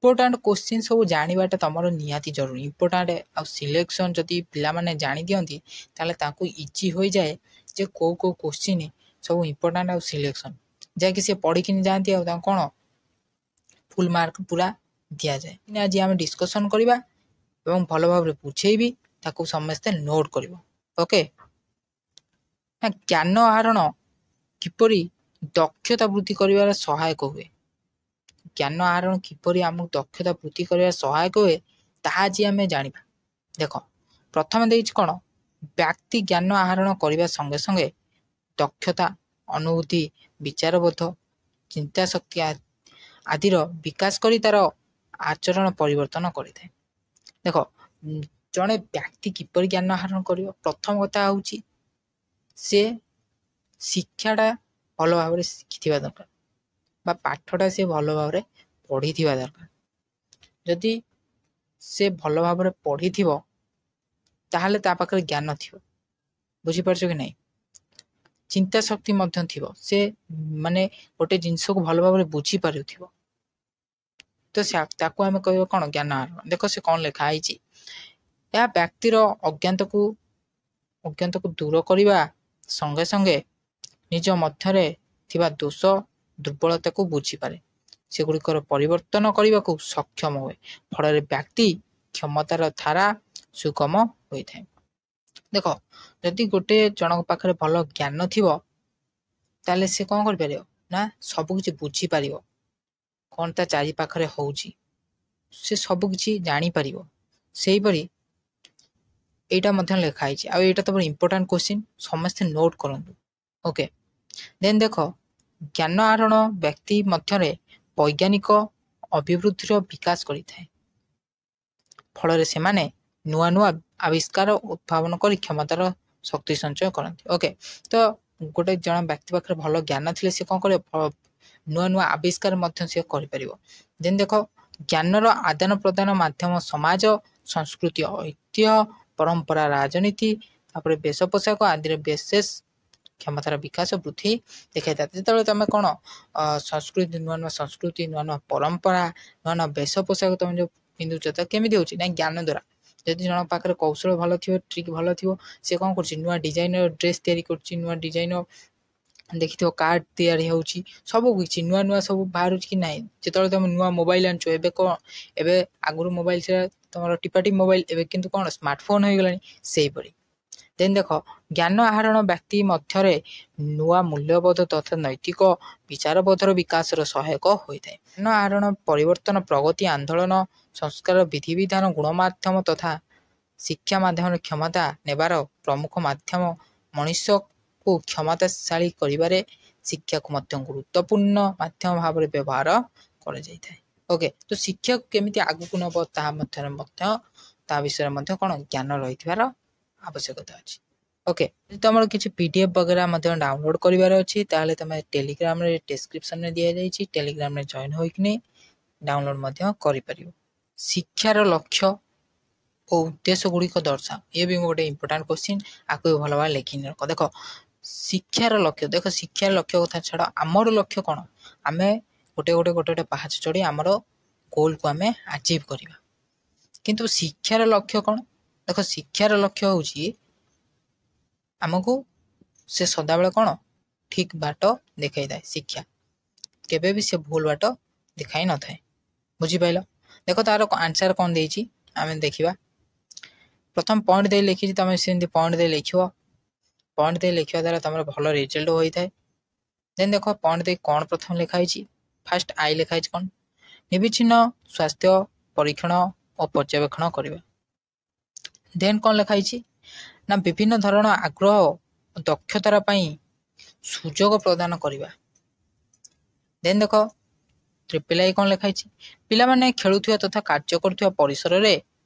Important question ସବୁ ଜାଣିବାଟା ତୁମର ନିହାତି ଜରୁରୀ। ଇମ୍ପୋର୍ଟାଣ୍ଟ ଆଉ ସିଲେକ୍ସନ୍ ଯଦି ପିଲାମାନେ ଜାଣିଦିଅନ୍ତି, ତାହେଲେ ତାଙ୍କୁ ଇଜି ହୋଇଯାଏ ଯେ କେଉଁ କେଉଁ କୋଶ୍ଚିନ୍ ସବୁ ଇମ୍ପୋର୍ଟାଣ୍ଟ ଆଉ ସିଲେକ୍ସନ୍, ଯାହାକି ସେ ପଢ଼ିକିନି ଯାଆନ୍ତି ଆଉ ତାଙ୍କୁ କ'ଣ ଫୁଲ୍ ମାର୍କ ପୁରା ଦିଆଯାଏ। ଆଜି ଆମେ ଡିସ୍କସନ୍ କରିବା ଏବଂ ଭଲ ଭାବରେ ବୁଝେଇବି, ତାକୁ ସମସ୍ତେ ନୋଟ୍ କରିବ। ଓକେ ନା, ଜ୍ଞାନ ଆହରଣ କିପରି ଦକ୍ଷତା ବୃଦ୍ଧି କରିବାରେ ସହାୟକ ହୁଏ? ଜ୍ଞାନ ଆହରଣ କିପରି ଆମକୁ ଦକ୍ଷତା ବୃଦ୍ଧି କରିବାରେ ସହାୟକ ହୁଏ, ତାହା ଆଜି ଆମେ ଜାଣିବା। ଦେଖ, ପ୍ରଥମେ ଦେଇଛି କ'ଣ? ବ୍ୟକ୍ତି ଜ୍ଞାନ ଆହରଣ କରିବା ସଙ୍ଗେ ସଙ୍ଗେ ଦକ୍ଷତା, ଅନୁଭୂତି, ବିଚାରବୋଧ, ଚିନ୍ତାଶକ୍ତି ଆଦିର ବିକାଶ କରି ତାର ଆଚରଣ ପରିବର୍ତ୍ତନ କରିଥାଏ। ଦେଖ, ଜଣେ ବ୍ୟକ୍ତି କିପରି ଜ୍ଞାନ ଆହରଣ କରିବ? ପ୍ରଥମ କଥା ହେଉଛି ସେ ଶିକ୍ଷାଟା ଭଲ ଭାବରେ ଶିଖିଥିବା ଦରକାର ବା ପାଠଟା ସେ ଭଲ ଭାବରେ ପଢ଼ିଥିବା ଦରକାର। ଯଦି ସେ ଭଲ ଭାବରେ ପଢ଼ିଥିବ, ତାହେଲେ ତା ପାଖରେ ଜ୍ଞାନ ଥିବ। ବୁଝିପାରୁଛ କି ନାହିଁ? ଚିନ୍ତା ଶକ୍ତି ମଧ୍ୟ ଥିବ, ସେ ମାନେ ଗୋଟେ ଜିନିଷକୁ ଭଲ ଭାବରେ ବୁଝିପାରୁଥିବ, ତ ତାକୁ ଆମେ କହିବା କ'ଣ? ଜ୍ଞାନ ଆହରଣ। ଦେଖ, ସେ କ'ଣ ଲେଖା ହେଇଛି? ଏହା ବ୍ୟକ୍ତିର ଅଜ୍ଞାତକୁ ଦୂର କରିବା ସଙ୍ଗେ ସଙ୍ଗେ ନିଜ ମଧ୍ୟରେ ଥିବା ଦୋଷ ଦୁର୍ବଳତାକୁ ବୁଝିପାରେ, ସେଗୁଡ଼ିକର ପରିବର୍ତ୍ତନ କରିବାକୁ ସକ୍ଷମ ହୁଏ। ଫଳରେ ବ୍ୟକ୍ତି କ୍ଷମତାର ଧାରା ସୁଗମ ହୋଇଥାଏ। ଦେଖ, ଯଦି ଗୋଟେ ଜଣଙ୍କ ପାଖରେ ଭଲ ଜ୍ଞାନ ଥିବ, ତାହେଲେ ସେ କ'ଣ କରିପାରିବ ନା ସବୁକିଛି ବୁଝିପାରିବ, କ'ଣ ତା ଚାରି ପାଖରେ ହେଉଛି ସେ ସବୁକିଛି ଜାଣିପାରିବ। ସେହିପରି ଏଇଟା ମଧ୍ୟ ଲେଖା ହେଇଛି ଆଉ ଏଇଟା ତମର ଇମ୍ପୋର୍ଟାଣ୍ଟ କୋଶ୍ଚିନ୍, ସମସ୍ତେ ନୋଟ୍ କରନ୍ତୁ। ଓକେ, ଦେନ୍ ଦେଖ, ଜ୍ଞାନ ଆହରଣ ବ୍ୟକ୍ତି ମଧ୍ୟରେ ବୈଜ୍ଞାନିକ ଅଭିବୃଦ୍ଧିର ବିକାଶ କରିଥାଏ। ଫଳରେ ସେମାନେ ନୂଆ ନୂଆ ଆବିଷ୍କାର, ଉଦ୍ଭାବନ କରି କ୍ଷମତାର ଶକ୍ତି ସଞ୍ଚୟ କରନ୍ତି। ଓକେ, ତ ଗୋଟେ ଜଣ ବ୍ୟକ୍ତି ପାଖରେ ଭଲ ଜ୍ଞାନ ଥିଲେ ସେ କ'ଣ କରିବ? ନୂଆ ନୂଆ ଆବିଷ୍କାର ମଧ୍ୟ ସେ କରିପାରିବ। ଦେନ୍ ଦେଖ, ଜ୍ଞାନର ଆଦାନ ପ୍ରଦାନ ମାଧ୍ୟମ ସମାଜ, ସଂସ୍କୃତି, ଐତିହ୍ୟ, ପରମ୍ପରା, ରାଜନୀତି, ତାପରେ ବେଶ ପୋଷାକ ଆଦିର ବିଶେଷ କ୍ଷମତାର ବିକାଶ ବୃଦ୍ଧି ଦେଖାଇଥାଏ। ଯେତେବେଳେ ତମେ କ'ଣ ସଂସ୍କୃତି, ନୂଆ ନୂଆ ସଂସ୍କୃତି, ନୂଆ ନୂଆ ପରମ୍ପରା, ନୂଆ ନୂଆ ବେଶ ପୋଷାକ ତମେ ଯେଉଁ ପିନ୍ଧୁଛ, ତ କେମିତି ହେଉଛି ନା ଜ୍ଞାନ ଦ୍ୱାରା। ଯଦି ଜଣଙ୍କ ପାଖରେ କୌଶଳ ଭଲ ଥିବ, ଟ୍ରିକ୍ ଭଲ ଥିବ, ସେ କ'ଣ କରୁଛି? ନୂଆ ଡିଜାଇନର ଡ୍ରେସ୍ ତିଆରି କରୁଛି। ନୂଆ ଡିଜାଇନର ଦେଖିଥିବ କାର୍ଡ଼ ତିଆରି ହେଉଛି, ସବୁ କିଛି ନୂଆ ନୂଆ ସବୁ ବାହାରୁଛି କି ନାହିଁ? ଯେତେବେଳେ ତମେ ନୂଆ ମୋବାଇଲ ଆଣୁଛ, ଏବେ କ'ଣ, ଏବେ ଆଗରୁ ମୋବାଇଲ ଥିଲା ତମର ଟିପାଟିପ ମୋବାଇଲ, ଏବେ କିନ୍ତୁ କ'ଣ ସ୍ମାର୍ଟଫୋନ୍ ହୋଇଗଲାଣି। ସେହିପରି ଦେନ୍ ଦେଖ, ଜ୍ଞାନ ଆହରଣ ବ୍ୟକ୍ତି ମଧ୍ୟରେ ନୂଆ ମୂଲ୍ୟବୋଧ ତଥା ନୈତିକ ବିଚାରବୋଧର ବିକାଶର ସହାୟକ ହୋଇଥାଏ। ଜ୍ଞାନ ଆହରଣ ପରିବର୍ତ୍ତନ, ପ୍ରଗତି, ଆନ୍ଦୋଳନ, ସଂସ୍କାର, ବିଧିବିଧାନ, ଗୁଣମାଧ୍ୟମ ତଥା ଶିକ୍ଷା ମାଧ୍ୟମରେ କ୍ଷମତା ନେବାର ପ୍ରମୁଖ ମାଧ୍ୟମ। ମଣିଷକୁ କ୍ଷମତାଶାଳୀ କରିବାରେ ଶିକ୍ଷାକୁ ମଧ୍ୟ ଗୁରୁତ୍ୱପୂର୍ଣ୍ଣ ମାଧ୍ୟମ ଭାବରେ ବ୍ୟବହାର କରାଯାଇଥାଏ। ଓକେ, ତ ଶିକ୍ଷାକୁ କେମିତି ଆଗକୁ ନେବ, ତାହା ମଧ୍ୟରେ ମଧ୍ୟ ତା ବିଷୟରେ ମଧ୍ୟ କ'ଣ ଜ୍ଞାନ ରହିଥିବାର ଆବଶ୍ୟକତା ଅଛି। ଓକେ, ଯଦି ତୁମର କିଛି PDF ବଗେରା ମଧ୍ୟ ଡାଉନଲୋଡ଼ କରିବାର ଅଛି, ତାହେଲେ ତୁମେ ଟେଲିଗ୍ରାମରେ ଡେସ୍କ୍ରିପସନରେ ଦିଆଯାଇଛି, ଟେଲିଗ୍ରାମରେ ଜଏନ୍ ହୋଇକିନି ଡାଉନଲୋଡ଼ ମଧ୍ୟ କରିପାରିବ। ଶିକ୍ଷାର ଲକ୍ଷ୍ୟ ଓ ଉଦ୍ଦେଶ୍ୟ ଗୁଡ଼ିକ ଦର୍ଶାଅ। ଇଏ ବି ଗୋଟେ ଇମ୍ପୋର୍ଟାଣ୍ଟ କୋଶ୍ଚିନ୍, ଆକୁ ବି ଭଲ ଭାବରେ ଲେଖିନି ରଖ। ଦେଖ, ଶିକ୍ଷାର ଲକ୍ଷ୍ୟ, ଦେଖ, ଶିକ୍ଷାର ଲକ୍ଷ୍ୟ କଥା ଛାଡ଼, ଆମର ଲକ୍ଷ୍ୟ କ'ଣ? ଆମେ ଗୋଟେ ଗୋଟେ ଗୋଟେ ଗୋଟେ ପାହାଚ ଚଢ଼ି ଆମର ଗୋଲକୁ ଆମେ ଆଚିଭ୍ କରିବା। କିନ୍ତୁ ଶିକ୍ଷାର ଲକ୍ଷ୍ୟ କ'ଣ? ଦେଖ, ଶିକ୍ଷାର ଲକ୍ଷ୍ୟ ହେଉଛି ଆମକୁ ସେ ସଦାବେଳେ କ'ଣ ଠିକ୍ ବାଟ ଦେଖାଇଥାଏ। ଶିକ୍ଷା କେବେ ବି ସେ ଭୁଲ ବାଟ ଦେଖାଇ ନଥାଏ। ବୁଝିପାରିଲ? ଦେଖ, ତାର ଆନ୍ସର କ'ଣ ଦେଇଛି ଆମେ ଦେଖିବା। ପ୍ରଥମ ପଏଣ୍ଟ ଦେଇ ଲେଖିଛି, ତମେ ସେମିତି ପଏଣ୍ଟ ଦେଇ ଲେଖିବ। ପଏଣ୍ଟ ଦେଇ ଲେଖିବା ଦ୍ୱାରା ତମର ଭଲ ରେଜଲ୍ଟ ହୋଇଥାଏ। ଦେନ୍ ଦେଖ, ପଏଣ୍ଟ ଦେଇ କ'ଣ ପ୍ରଥମ ଲେଖା ହେଇଛି? ଫାଷ୍ଟ I ଲେଖା ହେଇଛି କ'ଣ? ନିବିଚ୍ଛିନ୍ନ ସ୍ୱାସ୍ଥ୍ୟ ପରୀକ୍ଷଣ ଓ ପର୍ଯ୍ୟବେକ୍ଷଣ କରିବା। ଦେନ୍ କ'ଣ ଲେଖା ହେଇଛି ନା ବିଭିନ୍ନ ଧରଣର ଆଗ୍ରହ ଓ ଦକ୍ଷତାର ପାଇଁ ସୁଯୋଗ ପ୍ରଦାନ କରିବା। ଦେନ୍ ଦେଖ, ଟ୍ରିପଲ୍ I କ'ଣ ଲେଖା ହେଇଛି? ପିଲାମାନେ ଖେଳୁଥିବା ତଥା କାର୍ଯ୍ୟ କରୁଥିବା ପରିସରରେ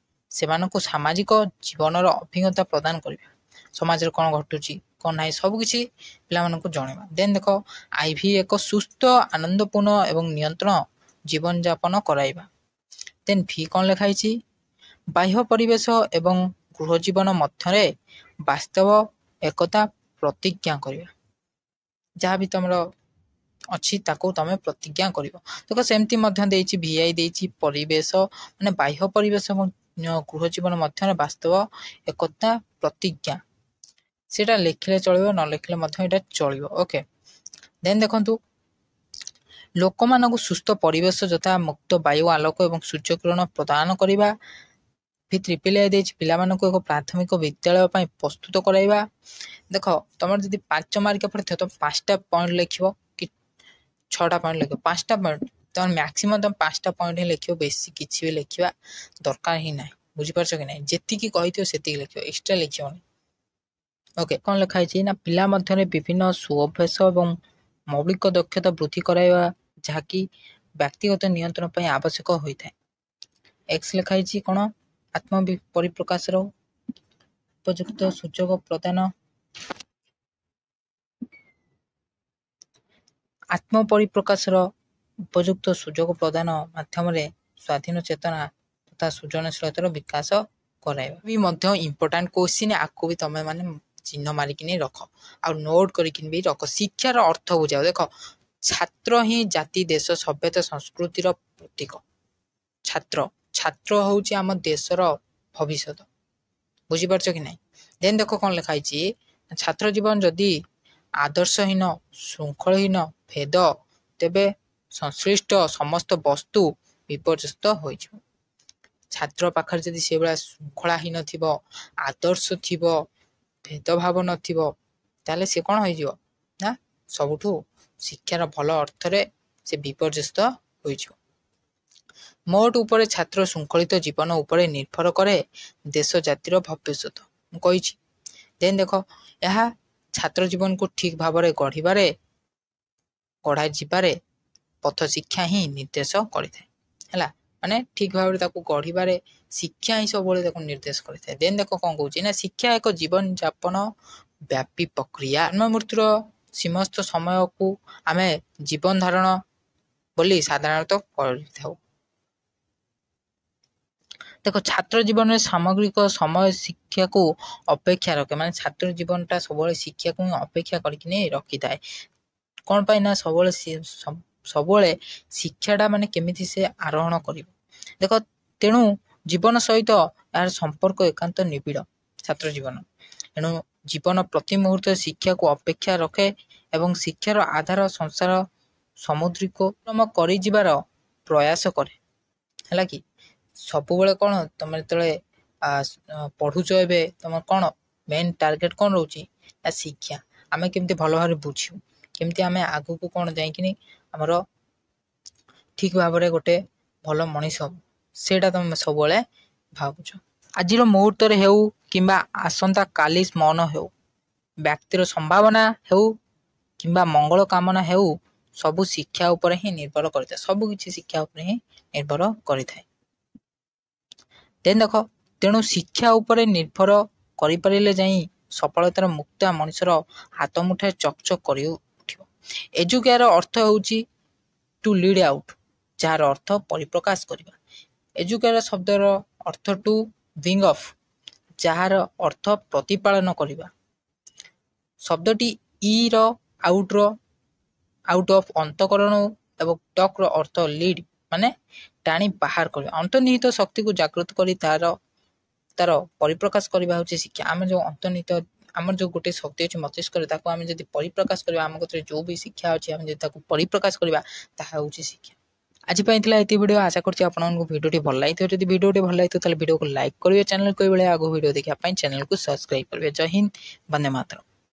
ସେମାନଙ୍କୁ ସାମାଜିକ ଜୀବନର ଅଭିଜ୍ଞତା ପ୍ରଦାନ କରିବା। ସମାଜରେ କ'ଣ ଘଟୁଛି, କ'ଣ ନାହିଁ, ସବୁକିଛି ପିଲାମାନଙ୍କୁ ଜଣାଇବା। ଦେନ୍ ଦେଖ, I V, ଏକ ସୁସ୍ଥ, ଆନନ୍ଦପୂର୍ଣ୍ଣ ଏବଂ ନିୟନ୍ତ୍ରଣ ଜୀବନଯାପନ କରାଇବା। ଦେନ୍ ଭି କ'ଣ ଲେଖା ହେଇଛି? ବାହ୍ୟ ପରିବେଶ ଏବଂ ଗୃହ ଜୀବନ ମଧ୍ୟରେ ବାସ୍ତବ ଏକତା ପ୍ରତିଜ୍ଞା କରିବା। ଯାହା ବି ତମର ଅଛି ତାକୁ ତମେ ପ୍ରତିଜ୍ଞା କରିବ। ଦେଖ ସେମିତି ମଧ୍ୟ ଦେଇଛି ଭିଆଇ ଦେଇଛି ପରିବେଶ ମାନେ ବାହ୍ୟ ପରିବେଶ ଏବଂ ଗୃହ ଜୀବନ ମଧ୍ୟରେ ବାସ୍ତବ ଏକତା ପ୍ରତିଜ୍ଞା, ସେଇଟା ଲେଖିଲେ ଚଳିବ, ନ ଲେଖିଲେ ମଧ୍ୟ ଏଇଟା ଚଳିବ। ଓକେ, ଦେନ୍ ଦେଖନ୍ତୁ ଲୋକମାନଙ୍କୁ ସୁସ୍ଥ ପରିବେଶ ଯଥା ମୁକ୍ତ ବାୟୁ, ଆଲୋକ ଏବଂ ସୂର୍ଯ୍ୟକିରଣ ପ୍ରଦାନ କରିବା। ଭି ତ୍ରିପିଲ ଏ ଦେଇଛି ପିଲାମାନଙ୍କୁ ଏକ ପ୍ରାଥମିକ ବିଦ୍ୟାଳୟ ପାଇଁ ପ୍ରସ୍ତୁତ କରାଇବା। ଦେଖ ତମର ଯଦି 5 ମାର୍କିଆ ପଡ଼ିଥିବ ତମେ 5ଟା ପଏଣ୍ଟ ଲେଖିବ କି 6ଟା ପଏଣ୍ଟ ଲେଖିବ, 5ଟା ପଏଣ୍ଟ ତମର ମ୍ୟାକ୍ସିମମ୍ ତମେ 5ଟା ପଏଣ୍ଟ ହିଁ ଲେଖିବ, ବେଶୀ କିଛି ବି ଲେଖିବା ଦରକାର ହିଁ ନାହିଁ। ବୁଝିପାରୁଛ କି ନାହିଁ? ଯେତିକି କହିଥିବ ସେତିକି ଲେଖିବ, ଏକ୍ସଟ୍ରା ଲେଖିବନି। ଓକେ, କ'ଣ ଲେଖା ହେଇଛି ନା ପିଲା ମଧ୍ୟରେ ବିଭିନ୍ନ ସୁଅଭ୍ୟାସ ଏବଂ ମୌଳିକ ଦକ୍ଷତା ବୃଦ୍ଧି କରାଇବା ଯାହାକି ବ୍ୟକ୍ତିଗତ ନିୟନ୍ତ୍ରଣ ପାଇଁ ଆବଶ୍ୟକ ହୋଇଥାଏ। ଏକ୍ସ ଲେଖା ହେଇଛି କ'ଣ ଆତ୍ମ ପରିପ୍ରକାଶର ଉପଯୁକ୍ତ ସୁଯୋଗ ପ୍ରଦାନ, ଆତ୍ମ ପରିପ୍ରକାଶର ଉପଯୁକ୍ତ ସୁଯୋଗ ପ୍ରଦାନ ମାଧ୍ୟମରେ ସ୍ୱାଧୀନ ଚେତନା ତଥା ସୃଜନଶୀଳତାର ବିକାଶ କରାଇବା। ବି ମଧ୍ୟ ଇମ୍ପୋର୍ଟାଣ୍ଟ କୋଶ୍ଚିନ୍, ଆକୁ ବି ତମେ ମାନେ ଚିହ୍ନ ମାରିକିନି ରଖ ଆଉ ନୋଟ୍ କରିକିନି ବି ରଖ। ଶିକ୍ଷାର ଅର୍ଥ ବୁଝାଅ। ଦେଖ ଛାତ୍ର ହିଁ ଜାତି, ଦେଶ, ସଭ୍ୟତା, ସଂସ୍କୃତିର ପ୍ରତୀକ। ଛାତ୍ର ଛାତ୍ର ହେଉଛି ଆମ ଦେଶର ଭବିଷ୍ୟତ। ବୁଝିପାରୁଛ କି ନାହିଁ? ଦେନ୍ ଦେଖ କ'ଣ ଲେଖା ହେଇଛି, ଛାତ୍ର ଜୀବନ ଯଦି ଆଦର୍ଶହୀନ, ଶୃଙ୍ଖଳହୀନ, ଭେଦ, ତେବେ ସଂଶ୍ଳିଷ୍ଟ ସମସ୍ତ ବସ୍ତୁ ବିପର୍ଯ୍ୟସ୍ତ ହୋଇଯିବ। ଛାତ୍ର ପାଖରେ ଯଦି ସେଇଭଳିଆ ଶୃଙ୍ଖଳାହୀନ ଥିବ, ଆଦର୍ଶ ଥିବ, ଭେଦଭାବ ନଥିବ, ତାହେଲେ ସେ କ'ଣ ହେଇଯିବ ନା ସବୁଠୁ ଶିକ୍ଷାର ଭଲ ଅର୍ଥରେ ସେ ବିପର୍ଯ୍ୟସ୍ତ ହୋଇଯିବ। ମୋଟ ଉପରେ ଛାତ୍ର ଶୃଙ୍ଖଳିତ ଜୀବନ ଉପରେ ନିର୍ଭର କରେ ଦେଶ ଜାତିର ଭବିଷ୍ୟତ, ମୁଁ କହିଛି। ଦେନ୍ ଦେଖ ଏହା ଛାତ୍ର ଜୀବନକୁ ଠିକ୍ ଭାବରେ ଗଢ଼ାଯିବାରେ ପଥ ଶିକ୍ଷା ହିଁ ନିର୍ଦ୍ଦେଶ କରିଥାଏ। ହେଲା, ମାନେ ଠିକ୍ ଭାବରେ ତାକୁ ଗଢ଼ିବାରେ ଶିକ୍ଷା ହିଁ ସବୁବେଳେ ତାକୁ ନିର୍ଦ୍ଦେଶ କରିଥାଏ। ଦେନ୍ ଦେଖ କ'ଣ କହୁଛି ନା ଶିକ୍ଷା ଏକ ଜୀବନ ଯାପନ ବ୍ୟାପୀ ପ୍ରକ୍ରିୟା। ଜନ୍ମ ମୃତ୍ୟୁର ସମସ୍ତ ସମୟକୁ ଆମେ ଜୀବନ ଧାରଣ ବୋଲି ସାଧାରଣତଃ କରିଥାଉ। ଦେଖ ଛାତ୍ର ଜୀବନରେ ସାମଗ୍ରିକ ସମୟ ଶିକ୍ଷାକୁ ଅପେକ୍ଷା ରଖେ, ମାନେ ଛାତ୍ର ଜୀବନଟା ସବୁବେଳେ ଶିକ୍ଷାକୁ ହିଁ ଅପେକ୍ଷା କରିକିନି ରଖିଥାଏ। କ'ଣ ପାଇଁ ନା ସବୁବେଳେ ଶିକ୍ଷାଟା ମାନେ କେମିତି ସେ ଆରୋହଣ କରିବ। ଦେଖ ତେଣୁ ଜୀବନ ସହିତ ଏହାର ସମ୍ପର୍କ ଏକାନ୍ତ ନିବିଡ଼ ଛାତ୍ର ଜୀବନ। ଏଣୁ ଜୀବନ ପ୍ରତି ମୁହୂର୍ତ୍ତରେ ଶିକ୍ଷାକୁ ଅପେକ୍ଷା ରଖେ ଏବଂ ଶିକ୍ଷାର ଆଧାର ସଂସାର ସମୁଦ୍ରିକମ କରିଯିବାର ପ୍ରୟାସ କରେ। ହେଲା କି ସବୁବେଳେ କ'ଣ ତମେ ଯେତେବେଳେ ପଢ଼ୁଛ ଏବେ ତମର କ'ଣ ମେନ୍ ଟାର୍ଗେଟ୍ କ'ଣ ରହୁଛି ନା ଶିକ୍ଷା। ଆମେ କେମିତି ଭଲ ଭାବରେ ବୁଝିବୁ, କେମିତି ଆମେ ଆଗକୁ କ'ଣ ଯାଇକିନି ଆମର ଠିକ୍ ଭାବରେ ଗୋଟେ ଭଲ ମଣିଷ ହବୁ, ସେଇଟା ତମେ ସବୁବେଳେ ଭାବୁଛ। ଆଜିର ମୁହୂର୍ତ୍ତରେ ହେଉ କିମ୍ବା ଆସନ୍ତା କାଲି ମନ ହେଉ, ବ୍ୟକ୍ତିର ସମ୍ଭାବନା ହେଉ କିମ୍ବା ମଙ୍ଗଳ କାମନା ହେଉ, ସବୁ ଶିକ୍ଷା ଉପରେ ହିଁ ନିର୍ଭର କରିଥାଏ। ସବୁ କିଛି ଶିକ୍ଷା ଉପରେ ହିଁ ନିର୍ଭର କରିଥାଏ। ଦେନ୍ ଦେଖ ତେଣୁ ଶିକ୍ଷା ଉପରେ ନିର୍ଭର କରିପାରିଲେ ଯାଇ ସଫଳତାର ମୁକ୍ତା ମଣିଷର ହାତ ମୁଠାରେ ଚକଚକ କରି ଉଠିବ। ଏଜୁକେୟାର ଅର୍ଥ ହେଉଛି ଟୁ ଲିଡ୍ ଆଉଟ୍, ଯାହାର ଅର୍ଥ ପରିପ୍ରକାଶ କରିବା। ଏଜୁକେୟାର ଶବ୍ଦର ଅର୍ଥ ଟୁ ବ୍ରିଙ୍ଗ ଅଫ୍, ଯାହାର ଅର୍ଥ ପ୍ରତିପାଳନ କରିବା। ଶବ୍ଦଟି ଇ ର ଆଉଟ୍ର ଆଉଟ୍ ଅଫ୍ ଅନ୍ତଃକରଣ ଏବଂ ଟକ୍ର ଅର୍ଥ ଲିଡ୍ ମାନେ ଟାଣି ବାହାର କରିବା। ଅନ୍ତର୍ନିହିତ ଶକ୍ତିକୁ ଜାଗୃତ କରି ତାର ପରିପ୍ରକାଶ କରିବା ହେଉଛି ଶିକ୍ଷା। ଆମେ ଯେଉଁ ଅନ୍ତର୍ନିହିତ ଆମର ଯେଉଁ ଗୋଟେ ଶକ୍ତି ଅଛି ମସ୍ତିଷ୍କରେ, ତାକୁ ଆମେ ଯଦି ପରିପ୍ରକାଶ କରିବା, ଆମ କତିରେ ଯେଉଁ ବି ଶିକ୍ଷା ଅଛି ଆମେ ଯଦି ତାକୁ ପରିପ୍ରକାଶ କରିବା, ତାହା ହେଉଛି ଶିକ୍ଷା। ଆଜି ପାଇଁ ଥିଲା ଏତିକି ଭିଡ଼ିଓ। ଆଶା କରୁଛି ଆପଣଙ୍କୁ ଭିଡ଼ିଓଟି ଭଲ ଲାଗିଥିବ। ଯଦି ଭିଡ଼ିଓଟି ଭଲ ଲାଗିଥିବ ତାହେଲେ ଭିଡ଼ିଓକୁ ଲାଇକ୍ କରିବେ, ଚ୍ୟାନେଲକୁ ଏଇଭଳିଆ ଆଗକୁ ଭିଡ଼ିଓ ଦେଖିବା ପାଇଁ ଚ୍ୟାନେଲକୁ ସବସ୍କ୍ରାଇବ୍ କରିବେ। ଜୟ ହିନ୍ଦ, ବନ୍ଦେ ମାତରମ୍।